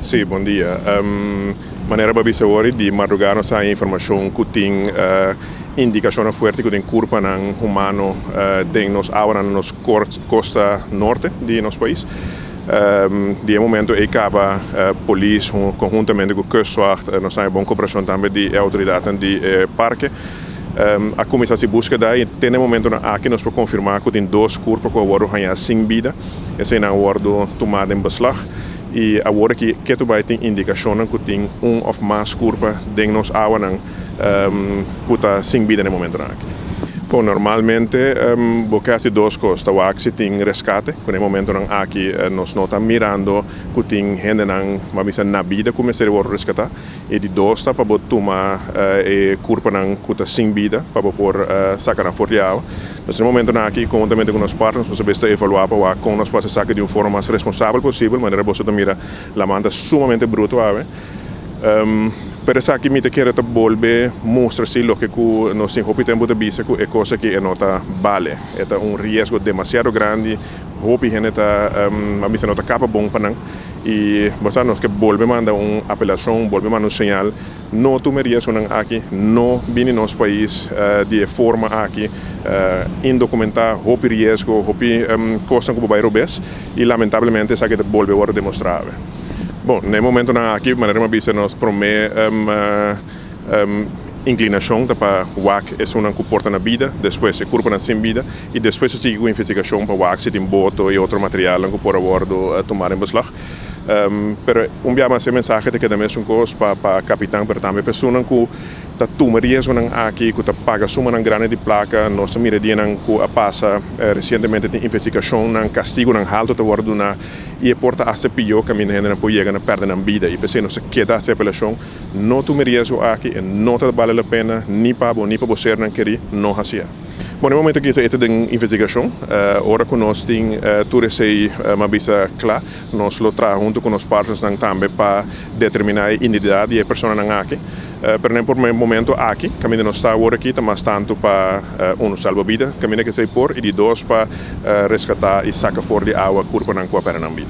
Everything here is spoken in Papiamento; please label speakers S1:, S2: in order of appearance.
S1: Sí, bon dia. Manera bo a bisa awor, di madrugá nos a haña informashon ku tin indikashonnan fuerte ku tin kurpanan humano den nos awanan na nos kosta norte di nos pais. Di e momento ei kaba polis konhuntamente ku Kustwacht, nos a haña bon koperashon tambe di e outoridatnan di e parke, a kuminsá hasi búskeda i te na e momentonan aki nos por konfirmá ku tin dos kurpa ku a wòrdu hañá sin bida. Eseinan a wòrdu tumá den beslag i awor aki ketu bai tin indikashonnan ku tin un òf mas kurpa den nos awanan ku ta sin bida na e momentonan aki. Bon, normalmente bo ke hasi dos kos, ta wak si tin reskate, ku na e momentonan aki nos no ta mirando ku tin hendenan, bo a bisa, na bida ku mester wòrdu reskatá. E di dos ta pa bo tuma e kurpanan ku ta sin bida pa bo por saka nan for di awa. Nos e momentonan aki konhuntamente ku nos partners nos a bes ta evaluá pa wak kon nos por hasi esaki di un forma mas responsabel posibel. Manera boso ta mira laman ta sumamente bruto awe. Pero esaki mi ta kere ta bolbe mustra si loke ku nos tin hopi tempu ta bisa ku e kos aki e no ta bale. E ta un riesgo demasiado grandi. Hopi hende ta a bisa no ta kapa bon pa nan i bo sa nos ke bolbe manda un apelashon, bolbe manda un señal, no tuma e riesgonan aki, no bini nos pais di e forma aki indokumentá, hopi riesgo, hopi kosnan ku bo bai robes i lamentablemente esaki ta bolbe wòrdu demostrá awe. Bon, na e momentonan aki manera mi a bisa nos promé Inklinashon ta pa wak esunnan ku por ta na bida, despues e kurpanan sin bida i despues ta sigui ku investigashon pa wak si tin boto i otro materialnan ku por a wòrdu tumá den beslag. Pero un bia mas e mensahe ta keda mesun kos pa pa kapitan pero tambe pa esunnan ku ta tuma riesgonan aki, ku ta paga sumanan grandi di plaka. Nos ta mira dianan ku a pasa resientemente tin investigashonnan, kastigunan haltu ta wòrdu duná i e por ta asta pió kaminda hendenan por yega na pèrdè nan bida i p'esei nos ta keda hasi apelashon. No tuma e riesgo aki, e no ta bale la pena ni pa bo ni pa bo sernan kerí, no hasié. Bon, e momento aki esei ta den investigashon. Ora ku nos tin tur esei m'a bisa kla, nos lo traha huntu ku nos partnersnan tambe pa determiná e identidat di e personanan aki. Pero na e momento aki, kaminda nos ta awor aki, ta mas tantu pa, unu, salba bida kaminda ku esei por, i di dos, pa reskatá i saka for di awa kurpanan ku a pèrdè nan bida.